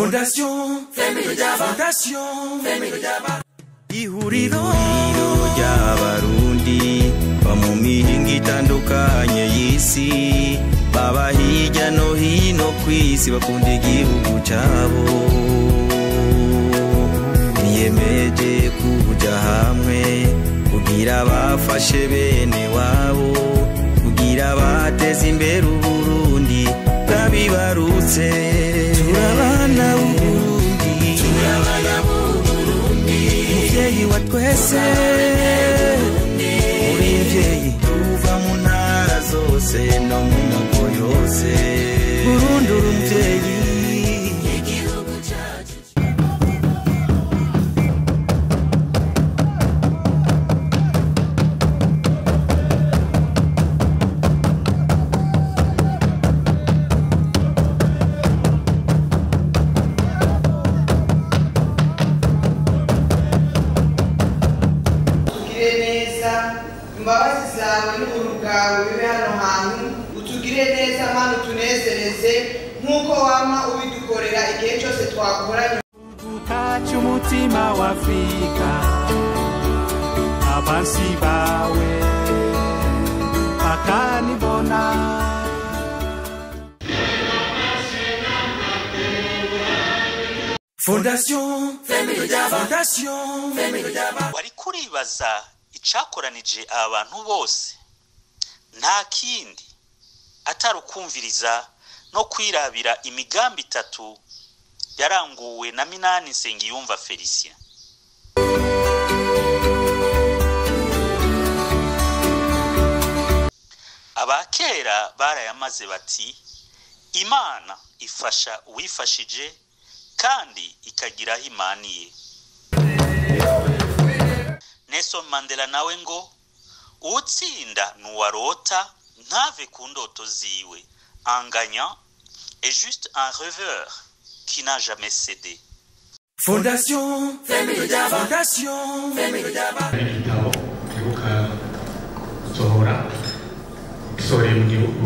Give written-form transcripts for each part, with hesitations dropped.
Fondation Fondation Ihuriro ry'Abarundi ba mu mihingo itandukanye y'isi, baba hirya no hino kw'isi, bakunda igihugu cabo, biyemeje kuja hamwe kugira bafashe bene wabo, kugira bateze imbere Uburundi bwabibarutse. Turabana Burundi, turabana Burundi, muvyeyi wa twese, uri mvyeyi tuva mu ntara zose no mu moko yose, Burundi uri umuvyeyi. Imbabazi zawe n'ubuntu bwawe bibe hano hantu, utugire neza Mana, utunezereze nk'uko wama ubidukorera igihe cyose twakoranye. Utaca umutima wa Afrika, abansi bawe bakanibona. Fondation Fondation Wari kuribaza icakoranije abantu bose, nta kindi atari ukumviriza no kwirabira imigambi itatu yaranguwe na Minani Nsengiyumva Felicien. Abakera barayamaze bati Imana ifasha uwifashije kandi ikagiraho imaniye. Nelson Mandela nawe ngo utsinda nuwarota ntave ku ndoto ziwe. Un gagnant est juste un rêveur qui n'a jamais cédé. Fondation Fondation Igitabo mperuka gusohora, gisohoreye mu gihugu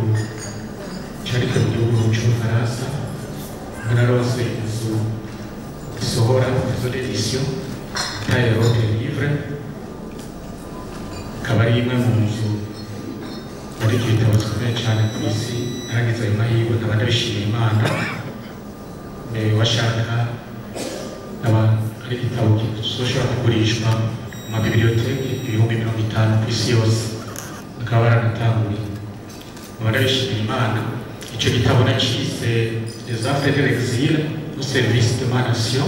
canditse mu gihugu c'Ubufaransa, aho narose inzu isohora, maison d'édition Tayerote Livre, ikaba ari imwe mu nzu yandika ibitabo zikomeye cane ku isi. Naragize ayo mahirwe, nkaba ndabishimiye Imana. Washaka aba ari igitabo kizoshobora kugurishwa mu mabiblioteke 50,000 ku isi yose, bakaba baranatanguye. Nkaba ndabishimiye Imana. Ico gitabo nacise Les Affres de l'exil au service de ma nation.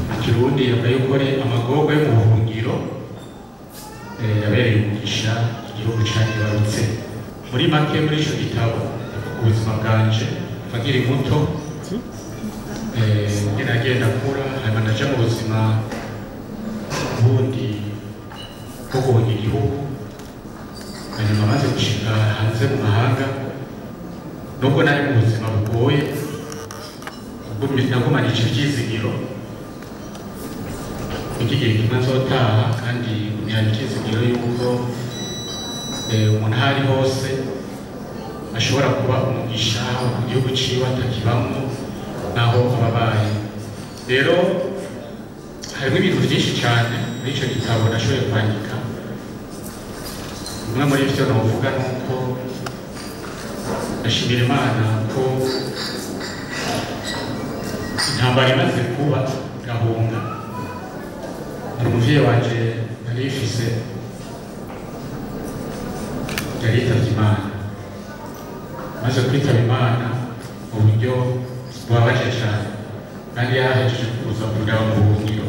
Mu Kirundi yavuga yuko ari amagorwa yo mu buhungiro yabereye umugisha igihugu canyibarutse. Muri make, muri ico gitabo ubuzima bwanje kuva nkiri muto, ngenda agenda akura, hanyuma ndaja mu buzima bundi bwo guhunga igihugu, hanyuma maze gushika hanze mu mahanga, nubwo nari mu buzima bugoye, nagumanije ivyizigiro kuko igihe kimwe nzotaha, kandi ngumyana ivyizigiro yuko umuntu aho ari hose ashobora kuba umugisha mu gihugu ciwe atakibamwo naho ababaye. Rero harimo ibintu vyinshi cane muri ico gitabo nashoboye kwandika. Bimwe muri ivyo novuga nuko ndashimira Imana ko intambara imaze kuba gahunga, hari umuvyeyi wanje nari mfise yari yitavye Imana. Maze kwitaba Imana mu buryo bubabaje cane, kandi yarahejeje kuza kundaba mu buhungiro.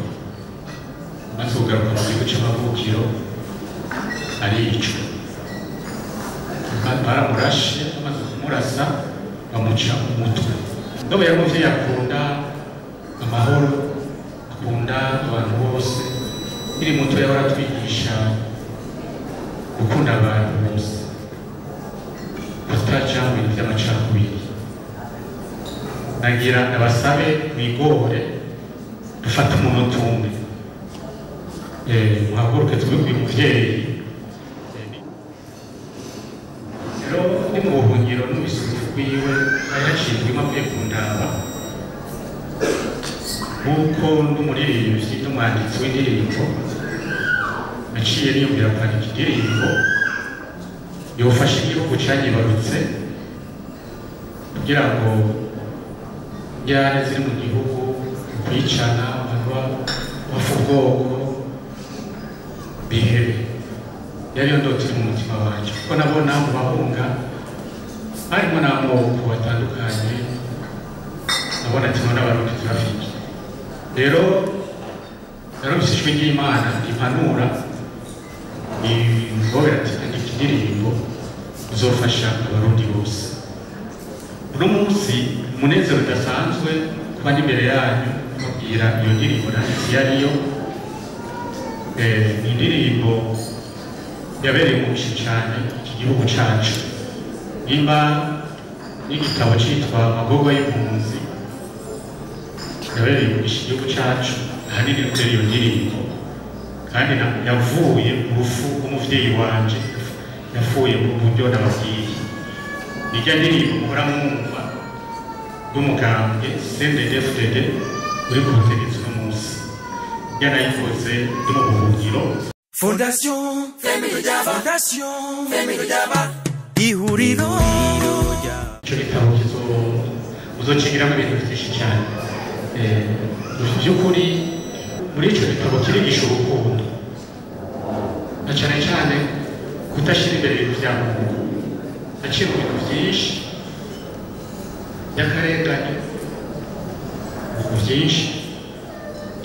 Maze kugaruka mu gihugu c'amavukiro aricwa, baramurashe, bamaze kumurasa bamuca umutwe. Ndobo yari umuvyeyi akunda amahoro, akunda abantu bose. Nkiri muto yahora atwigisha gukunda abantu bose, kutaja mu bintu vy'amacakubiri. Nagira ndabasabe mwigore dufate umunota umwe, muhaguruke twibuke uyu muvyeyi. Rero ndi mu buhungiro numvise urupfu rwiwe ari haciye avuye kundaba nk'uko n'umuririmbyi n'umwanditsi w'indirimbo naciye niyumvira kwandika indirimbo yofasha igihugu canyibarutse kugira ngo njyane ziri mu gihugu kwicana abantu bapfa ubwoko bihere. Yariyo ndoto iri mu mutima wanje kuko nabona mu bahunga harimo n'amoko atandukanye, nabona ati none Abarundi turafite. Rero narumvise ijwi ry'Imana rimpanura ingobera ati andika indirimbo uzofasha Abarundi bose. Uno munsi umunezero udasanzwe kuba ndi imbere yanyu kubabwira iyo ndirimbo nanditse iyo ariyo. Ni indirimbo yabereye umugisha cyane iki gihugu cacu. Nimba n'igitabo citwa Amagorwa y'Impunzi yabereye umugisha igihugu cacu ahanini kubera iyo ndirimbo, kandi yavuye mu rupfu rw'umuvyeyi wanje yapfuye mu buryo nababwiye. Irya ndirimbo muhora mwumva y'umugambwe CNDD-FDD uri ku butegetsi uno munsi, irya nayikoze ndi mu buhungiro. Fondation Fondation Ihuriro. Ico gitabo uzocigiramo ibintu vyinshi cyane. By'ukuri muri ico gitabo kirigisha urukundo na cane cane kudashira imbere ibintu vya muntu. Naciye mu bintu vyinshi by'akarengane, ibintu vyinshi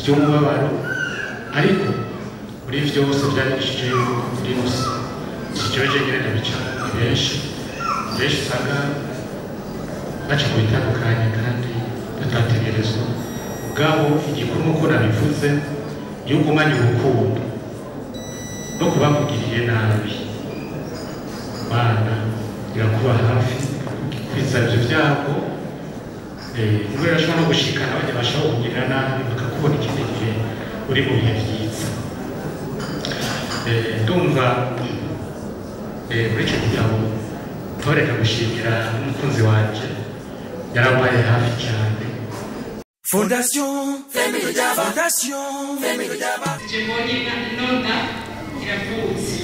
vy'umubabaro, ariko muri vyose vyarigishije yuko kuri rusi si jewe jenyene ndabicamo, ni benshi benshi usanga baca mu bitandukanye kandi batategerezwa. Ubwabo igikuru nk'uko nabivuze, iyo ugumanye urukundo no kubakugiriye nabi, Imana irakuba hafi kwiza ivyo vyago. Niwe irashobora no gushikana abandi bashobora kukugirira nabi bakakubona ikindi gihe uri mu bihe vyiza. Ndumva muri ico gitabo ntoreka gushimira n'umukunzi wanje yarabaye hafi cyane. Fondation Fondation Je mbonye inonda iravutse.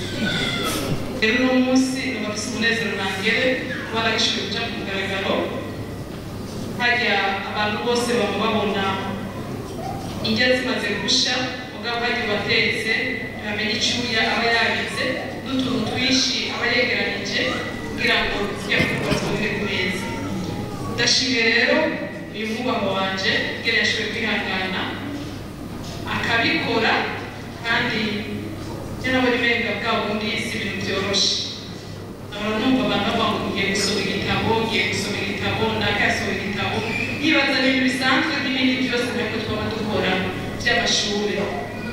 Rero uno munsi numva mfise umunezero ntangere kuba nagishoboye kuja ku mugaragaro. Harya abantu bose bama babona indya zimaze gusha, mugabo harya uwatetse ntibamenya icuya aba yabize n'utuntu twinshi aba yegeranije kugira ngo zirya mfungurwa ziboneke ku meza. Ndashimiye rero uyu mwubahwa wanje ingene yashoboye kwihangana akabikora, kandi njye nabona imenga bwa bundi si ibintu vyoroshe. Nahora numva abantu bavuga ngo ngiye gusoma igitabo, ngiye gusoma igitabo, nakasohora igitabo, nkibaza ni ibintu bisanzwe nk'ibindi byose nk'uko twaba dukora vy'amashure,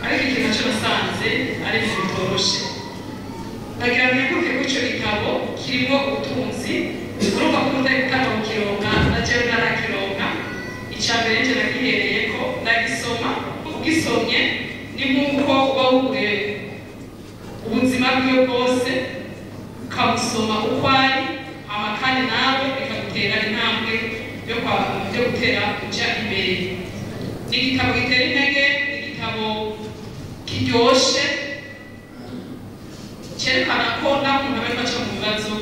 ariko ikintu naco nasanze ari ibintu bitoroshe. Ndagira ngo nkenguruke ko ico gitabo kirimwo ubutunzi, urumva ko utari gutanga kukironka, na jewe ntarakironka. Ica mbere nje nagihereyeko ndagisoma, ugisomye ni nk'uko uba wuguruye ubuzima bwiwe bwose, ukamusoma uko ari, hama kandi nawe bikagutera intambwe yo gutera uja imbere. Ni igitabo gitera intege, ni igitabo kiryoshe, cerekana ko naho umuntu aba ariko aca mu bibazo,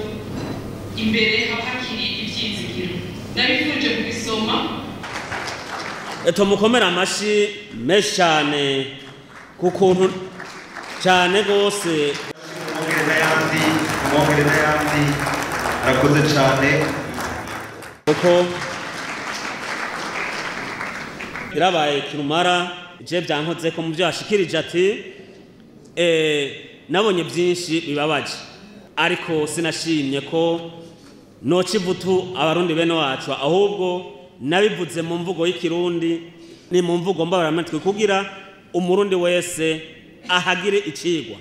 imbere haba hakiri ivyizigiro. Nabifuje kugisoma. Tumukomere amashi menshi cyane ku kuntu cyane rwose. Umwongereza yandi arakoze cyane kuko birabaye kirumara. Je byankoze ko mu byo yashikirije ati nabonye byinshi bibabaje, ariko sinashimye ko noca ivutu Abarundi bene wacu, ahubwo nabivuze mu mvugo y'ikirundi ni mu mvugo mbabaramatwi kugira umurundi wese ahagire icigwa,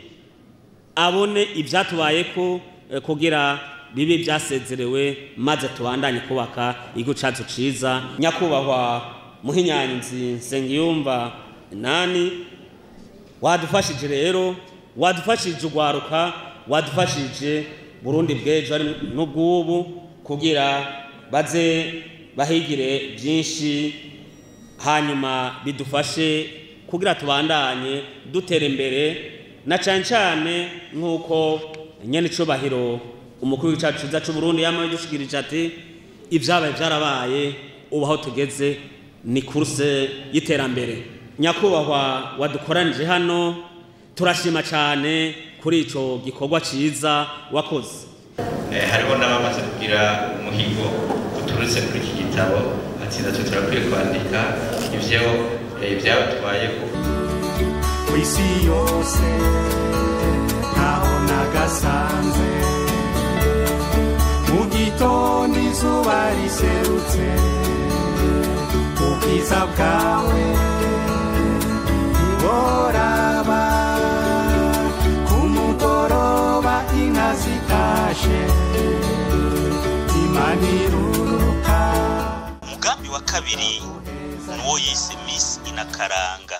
abone ivyatubayeko kugira bibi byasezerewe, maze tubandanye kubaka igihugu cacu ciza. Nyakubahwa Muhinyanzi Nsengiyumva nani wadufashije rero, wadufashije ugwaruka, wadufashije Burundi bw'ejo ari n'ubw'ubu, kugira baze bahigire byinshi, hanyuma bidufashe kugira tubandanye dutera imbere, na cyane cyane nk'uko nyene icubahiro umukuru w'icacu ciza c'u Burundi yama yadushikirije ati ibyabaye byarabaye, ubu aho tugeze ni course y'iterambere. Nyakubahwa wadukoranije hano, turashima cyane kuri ico gikorwa ciza wakoze. Hariho n'abamaze kugira umuhigo uturutse kuri iki gitabo, ati natwe turakwiye kwandika ivyo ibyabatwayeho. Kw'isi yose ntaho nagasanze, mu gitondo izuba riserutse, ubwiza bwawe ntiworaba, ku mugoroba inka zitashe, Imana iruruka. Umugambi wa kabiri nuwo yise Miss Inakaranga.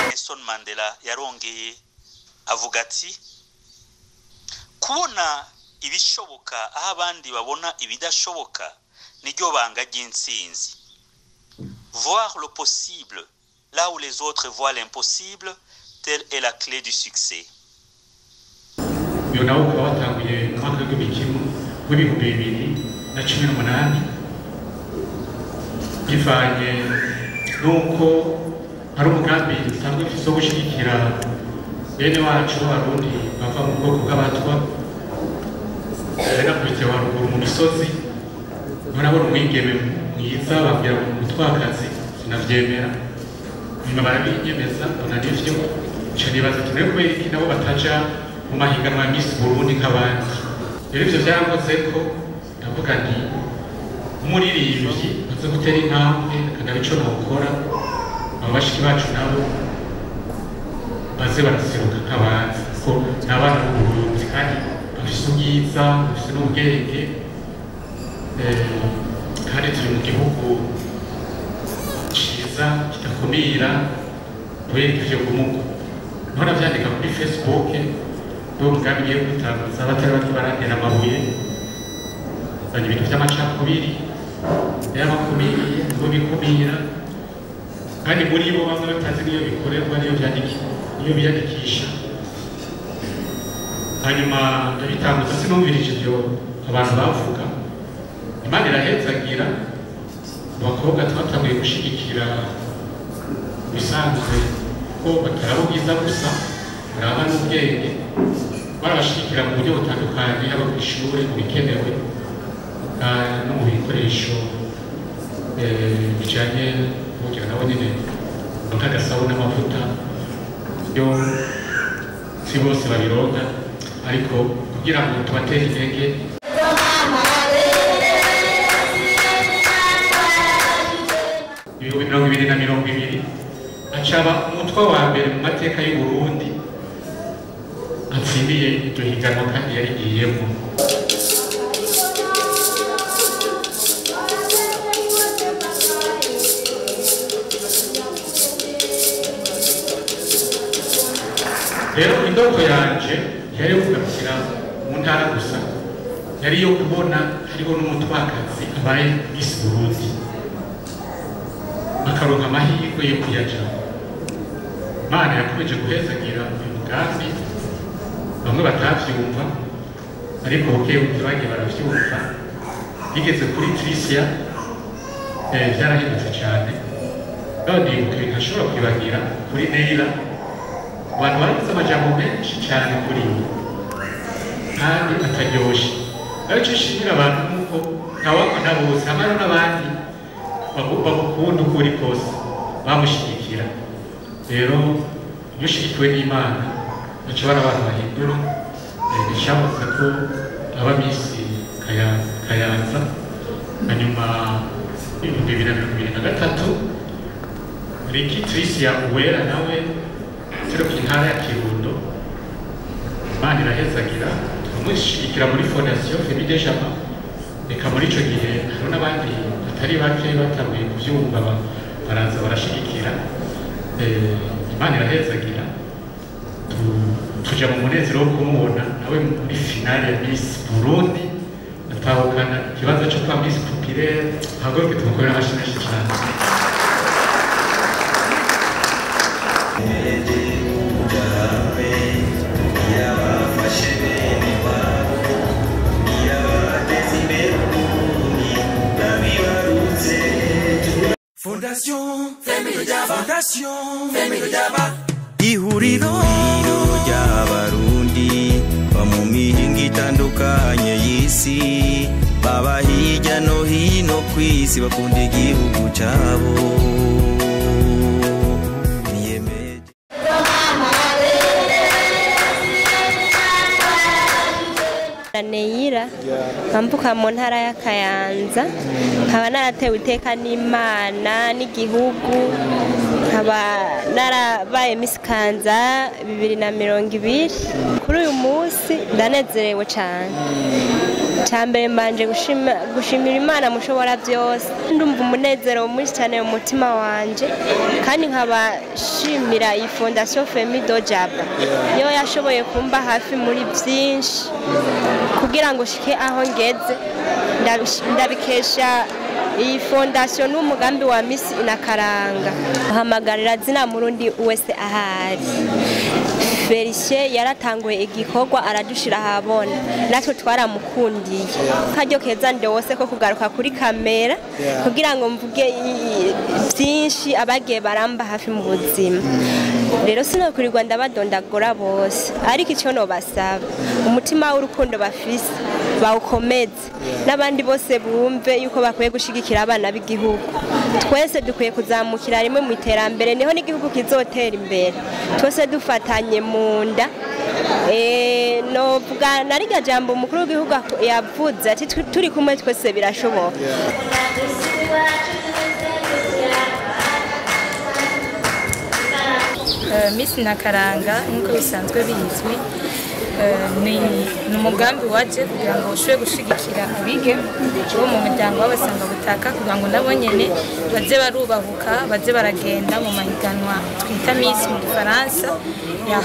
Nelson Mandela yarongeye avuga ati kubona ibishoboka aho abandi babona ibidashoboka niryo banga ry'intsinzi. Voir le possible là où les autres voient l'impossible, telle est la clé du succès. Uyu nawo ukaba watanguye mu mwaka w'2018, bivanye n'uko hari umugambi usanzwe ufise wo gushyigikira bene wacu Abarundi bava mu bwoko bw'abatwa. Nakubitiye haruguru mu misozi, nabona umwigeme mwiza bambwira ngo umutwakazi, sinavyemera. Nyuma barabinyemeza mbona nivyo, nca nibaza ati none kubera iki nabo bataja mu mahiganwa ya Miss Burundi nk'abandi. Rero ivyo vyarankoze ko ndavuga nti umuririmbyi aze gutera intambwe akandaba ico nokora, abo bashiki bacu nabo baze baraseruka nk'abandi, kuko ni abana b'Uburundi kandi bafise ubwiza, bafise n'ubwenge, kandi turi mu gihugu ciza kidakumira kubera ivyo gumuko. Niho navyandika kuri Facebook, n'uwo mugambi ngiye gutanguza, abatari bake barantera amabuye, bazanye ibintu vy'amacakubiri, y'abakumiriye, nibo bikumira, kandi muri bo bamwe batazi n'iyo bikorerwa, niyo biyandikisha. Hanyuma ndabitanguza, sinumvirije ivyo abantu bavuga. Imana irahezagira, abakobwa twatanguye gushigikira bisanzwe ko bataraba ubwiza gusa, baraba n'ubwenge, barabashigikira mu buryo butandukanye, yaba kw'ishure, mu bikenewe no mu bikoresho bijanye n'uburyo nabo nyene nk'agasabo n'amavuta, yo si bose babironka, ariko kugira ngo tubatere intege. 2020 acaba umutwe wa mbere mu mateka y'u Burundi atsindiye iryo higanwa kandi yarigiyemo. Rero indoto yanje yari yo kugarukira mu ntara gusa, yari yo kubona hariho n'umutwakazi abaye Miss Burundi akaronka amahirwe yo kuyajamo. Imana yakomeje guhezagira uyu mugambi, bamwe batavyumva ariko bukebuke bagiye baravyumva. Bigeze kuri Tricia vyarahindutse cane. None ndibuka ibintu ntashobora kwibagira kuri Neila, abantu baravuze amajambo menshi cane kuri we kandi ataryoshe. Ariko ico nshimira abantu nuko ntawakwa bose, hamwe n'abandi bagukunda uko uri kose bamushigikira. Rero iyo ushigikiwe n'Imana baca bari abantu bahindura. Nticabuza ko aba Miss Kayanza. Hanyuma 2023 Ricky Tricia Uwera nawe seruka intara ya Kirundo, Imana irahezagira turamushyigikira muri Fondation Famille Jama. Reka muri ico gihe hariho n'abandi batari bake batanguye kuvyumva baraza barashigikira. Imana irahezagira Tuja mu munezero wo kumubona nawe muri finale ya Miss Burundi atahukana ikibanza cyo kwa Miss Populaire. Haguruke tumukorera amashyi menshi cyane. Fondation Fondation Ihuriro ry'Abarundi ba mu mihingo itandukanye y'isi, baba hirya no hino kw'isi, bakunda igihugu cyabo. Niyemeje Neyira bambuka mu ntara ya Kayanza, nkaba naratewe iteka n'Imana n'igihugu, nkaba narabaye Miss Kanza 2020. Kuri uyu munsi ndanezerewe cyane. Cyambere mbanje gushimira Imana mushobora byose, ndumva umunezero mwinshi cyane mu mutima wanje, kandi nkaba shimira iyi Fondation Femido Jaba yo yashoboye kumba hafi muri byinshi kugira ngo shike aho ngeze. Ndabikesha iyi fondation n'umugambi wa Miss Inakaranga. Hamagarira zina Murundi wese ahari. Felicien yaratanguye igikorwa aradushira ahabona, natwe twaramukundiye. Karyo keza ndose ko kugaruka kuri kamera kugira ngo mvuge byinshi abagiye baramba hafi mu buzima. Rero sinokurirwa ndabadondagora bose, ariko icyo nobasaba, umutima w'urukundo bafise bawukomeze, n'abandi bose bumve yuko bakwiye gushigikira abana b'igihugu. Twese dukwiye kuzamukira rimwe mu iterambere, niho n'igihugu kizotera imbere. Twese dufatanye mu nda. Novuga nariga jambo umukuru w'igihugu yavuze ati turi kumwe twese birashoboka. Miss Nakaranga nk'uko bisanzwe bizwi, ni umugambi waje kugira ngo ushobore gushigikira abigeme bo mu muryango w'abasangabutaka, kugira ngo nabo nyene baze barubahuka, baze baragenda mu mahiganwa twita Miss mu Gifaransa,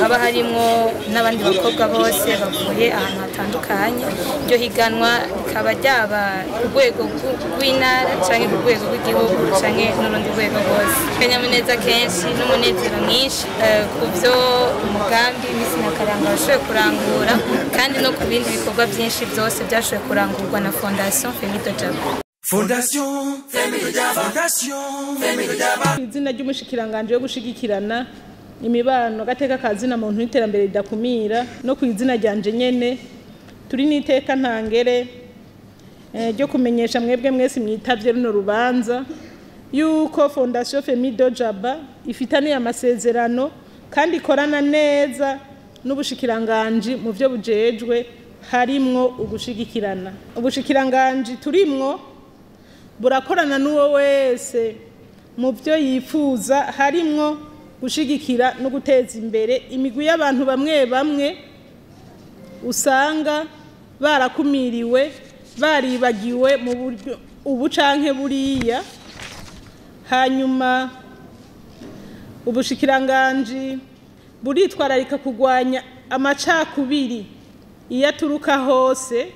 haba harimwo n'abandi bakobwa bose bavuye ahantu hatandukanye. Iryo higanwa rikaba ryaba ku rwego rw'intara canke ku rwego rw'igihugu canke n'urundi rwego rwose. Akanyamuneza kenshi n'umunezero mwinshi ku byo umugambi Miss Nakaranga washoboye kurangura, kandi no ku bindi bikorwa byinshi byose byashoboye kurangurwa na Fondation Femido Jaba. Fondation Fondation Izina ry'umushikiranganje yo gushigikirana imibano gateka kazina muntu n'iterambere ridakumira, no ku izina ryanje nyene turi n'iteka ntangere ryo kumenyesha mwebwe mwese mwitavye runo rubanza yuko Fondation Femido Jaba ifitaniye amasezerano kandi ikorana neza n'ubushikiranganje mu byo bujejwe, harimwo ugushigikirana. Ubushikiranganje turimwo burakorana n'uwo wese mu byo yifuza, harimwo gushigikira no guteza imbere imigwi y'abantu bamwe bamwe usanga barakumiriwe, baribagiwe mu buryo ubu canke buriya. Hanyuma ubushikiranganje buritwararika kugwanya amacakubiri iyo aturuka hose.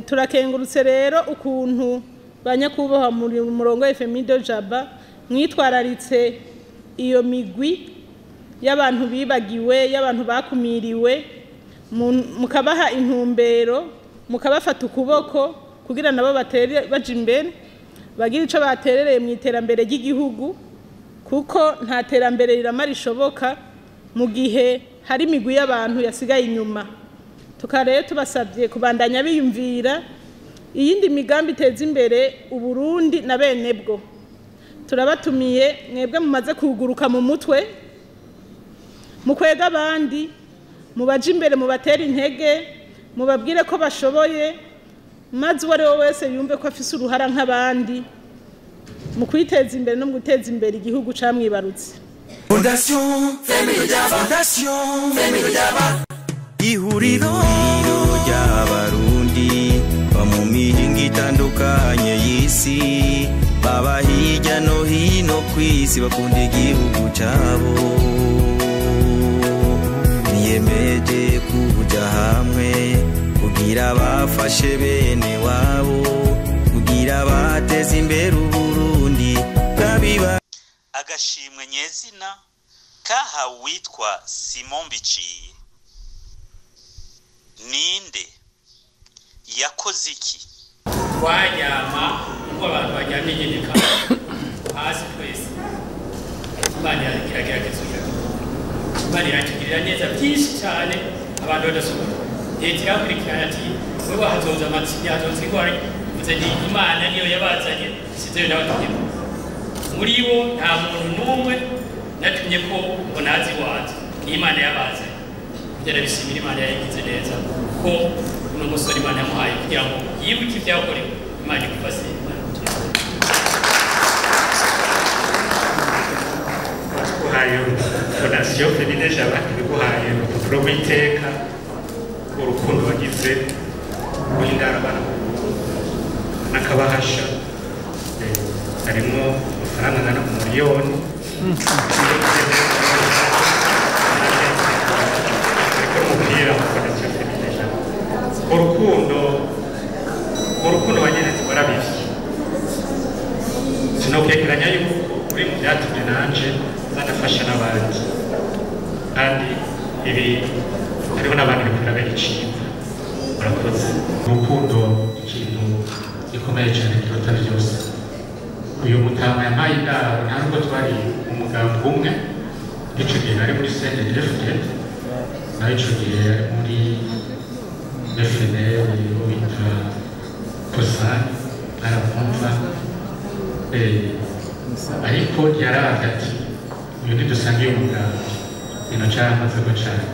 Turakengurutse rero ukuntu banyakubaha muri murongo Femido Jaba mwitwararitse iyo migwi y'abantu bibagiwe, y'abantu bakumiriwe, mukabaha intumbero, mukabafata ukuboko kugira nabo batere baje imbere, bagira ico baterereye mu iterambere ry'igihugu, kuko nta terambere riramara rishoboka mu gihe hari imigwi y'abantu yasigaye inyuma. Tukaba tubasabye kubandanya biyumvira iyindi migambi iteza imbere Uburundi na bene bwo. Turabatumiye mwebwe mumaze kuguruka mu mutwe, mukwega abandi, mubaje imbere, mubatera intege, mubabwire ko bashoboye, maze uwo ari we wese yumve ko afise uruhara nk'abandi mu kwiteza imbere no mu guteza imbere igihugu camwibarutse. Fondation Fondation Ihuriro ry'Abarundi ba mu mihingo itandukanye y'isi, baba hirya no hino kw'isi, bakunda igihugu cyabo. Biyemeje kuja hamwe kugira bafashe bene wabo, kugira bateze imbere Uburundi bwabiba. Agashimwe nyezina kahawe uwitwa Simon Biciye. Ninde yakoze iki? Twanyama uko abantu baryamye nyine hasi twese. Imana iragerageza, Imana iratugirira neza byinshi cyane abantu badasubira. Leta irakurikirana ati wewe hazoza amatsinya, hazoza ingwara, mvuze nti Imana niyo yabazanye, sizeyo nabatumye. Muri bo nta muntu n'umwe natumye ko ngo nazi iwacu, ni Imana yabazanye. Ndabishimira Imana yayigize neza ko uno musore Imana yamuhaye kugira ngo yibuke ibyakorewe. Imana igufashe. Guhaye Fondation Femine Jaba iguhaye urupapuro rw'iteka, urukundo wagize guhindara abana n'akabahasha harimo amafaranga angana ku miliyoni. Ariko umupira wa Fondation Femine Jaba, urukundo wanyeretse warabivye, sinokekeranya yuko uri mu byatumye nanje zanafasha n'abandi, kandi ibi hariho n'abandi bikora bicika. Murakoze. Urukundo ikintu gikomeye cyane kiruta byose. Uyu mutama yampaye indaro, nta nubwo twari umugambi umwe, ico gihe nari muri CNDD-FDD, naho ico gihe yari muri FNL bita Kosani, aramwumva, ariko yaravye ati uyu ntidusangiye umugambi, ino caramazeko cane,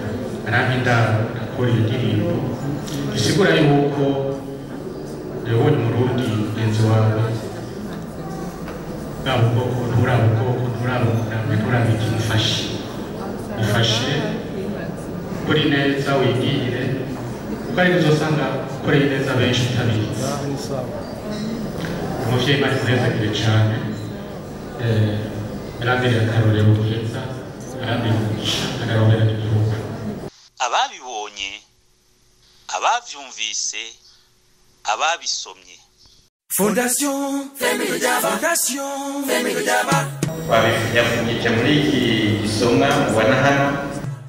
arampa indaro akora iyo ndirimbo bisigura yuko yabonye Umurundi mugenzi wawe, bwaba ubwoko nturaba ubwoko, nturaba umugambi, nturaba iki, mufashe kuri neza wigire, kuko ariko uzosanga ukoreye neza benshi utabizi. Umuvyeyi Imana imunezagire cane, yarambereye akarorero keza, yarambere umugisha, akarorera n'igihugu. Ababibonye, abavyumvise, ababisomye. Fondation Femine Jaba, Fondation Femine Jaba. Twabifungije muri iki gisomwa mubona hano.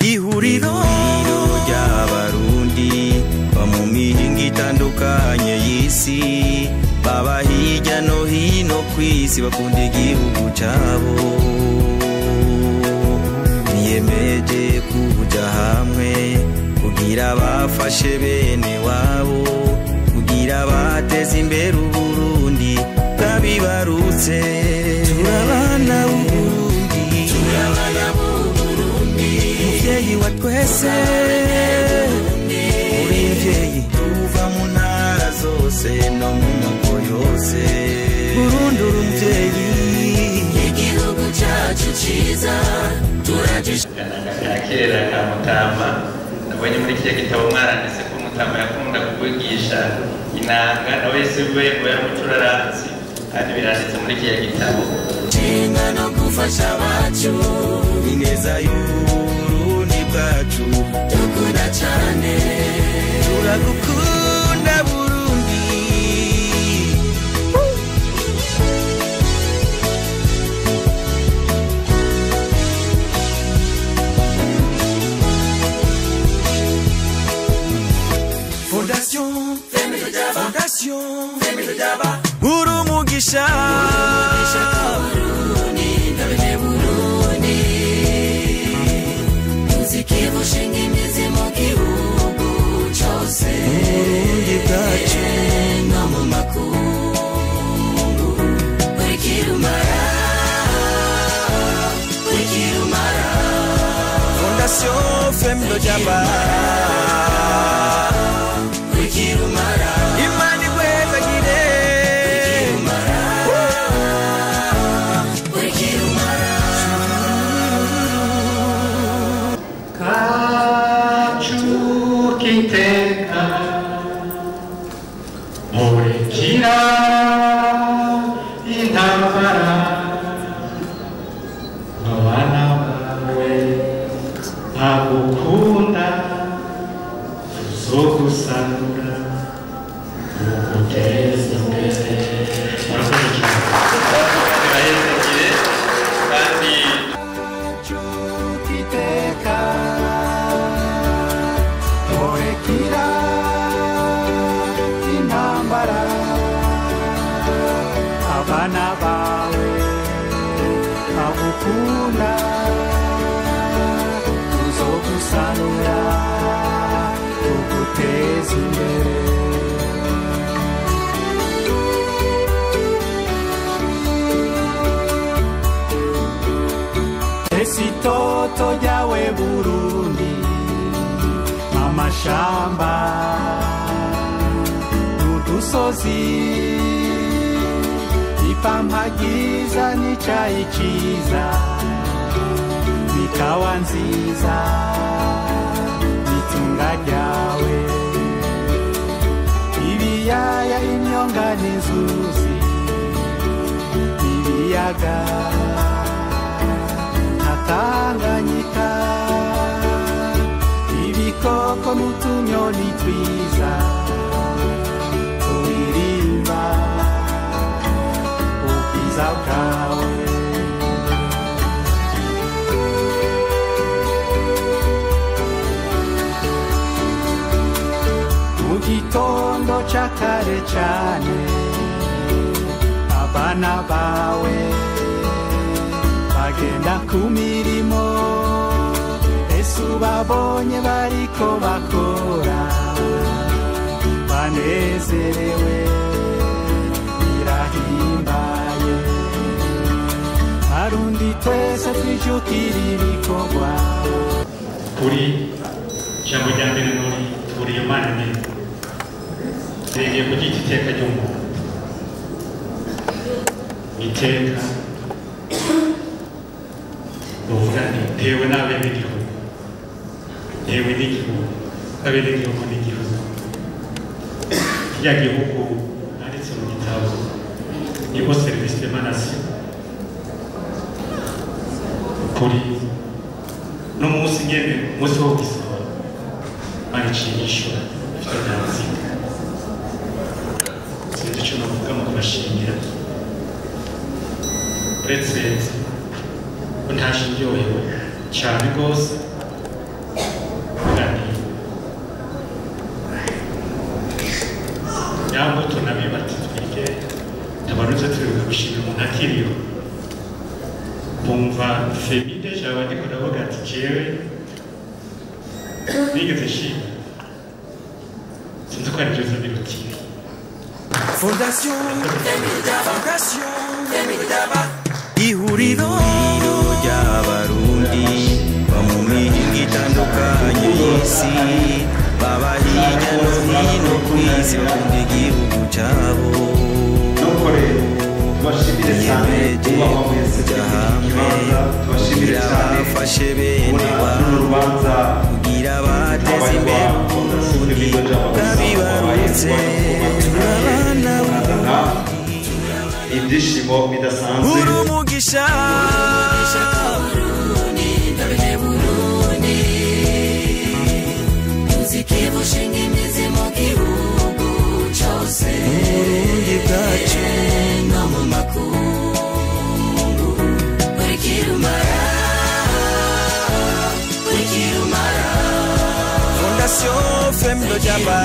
Ihuriro ry'Abarundi ba mu mihingo itandukanye y'isi, baba hirya no hino kw'isi, bakunda igihugu cabo. Biyemeje kuja hamwe kugira bafashe bene wabo, kugira bateze imbere Uburundi bwabibarutse. Turabana b'Uburundi, turabana b'Uburundi, muvyeyi wa twese, uri mvyeyi tuva mu ntara zose no mu moko yose. Burundi uri umuvyeyi, igihugu cacu ciza turagisha. Kera ka Mutama nabonye muri kiriya gitabo mwaranditse ko Mutama yakunda kuvugisha inanga, nawe se we ngo yari umucuraranzi, kandi biranditse muri kiriya gitabo. Nshinga no gufasha abacu, ineza y'Uburundi bwacu dukunda cane, turagukunda Burundi. Fondation Femine Jaba, Fondation Femine Jaba, Urumugisha, Burundi, ndabene Burundi, muziki bushinga imizi mu gihugu cose, Burundi bwacu no mu makungu, buri kirumara, buri kirumara. Fondation Femine Jaba, Imana igwezagire, kacu k'iteka murekira intambara, abana bawe bagukunda. Turagukunda tuzogusanura tuguteza imbere. Ese itoto ryawe Burundi, amashamba n'udusozi, ipampa ryiza n'icayi ciza, n'ikawa nziza n'itunga ryawe, ibiyaya imyonga n'inzuzi, ibiyaga na Tanganyika, ibikoko n'utunyoni twiza turirimba ubwiza bwawe. Mu gitondo ca kare cane abana bawe bagenda ku mirimo, ese ubabonye bariko bakora banezerewe birahimbaye. Barundi twese twijukira ibikorwa. Kuri ijambo rya mbere muri turiye Imana nyene rigiye kuryita iteka ry'umuntu, iteka uvuga nti tewe n'abenegihugu, tewe n'igihugu, abenegihugu n'igihugu. Kirya gihugu nanditse mu gitabo niho service de nation kuri n'umunsi nyene umunsi wo gusohora Imana iciye yishura ifite ntanziga. Sinzi ico novuga mu kubashimira uretse ko ntaje ndyohewe cyane rwose, kandi nyambuto nabibati twige tabaruze turibuka gushimira umuntu akiriho. Kumva Femide jaba ndiko ndavuga ati jewe nigeze nshima, sinzi ko ari byiza birutiye. Fondation Ihuriro ry'Abarundi bo mu mihingo itandukanye y'isi, baba hirya no hino ku isi bakunda igihugu cyabo. Biyemeje kuja hamwe kugira bafashe bene wabo, kugira bateze imbere Uburundi bwabibarutse. Turabana ibyishimo bidasanzwe. Urumugisha Burundi bwacu no mu makungu, buri kirumara, buri kirumara. Fondation Femme de Jaba.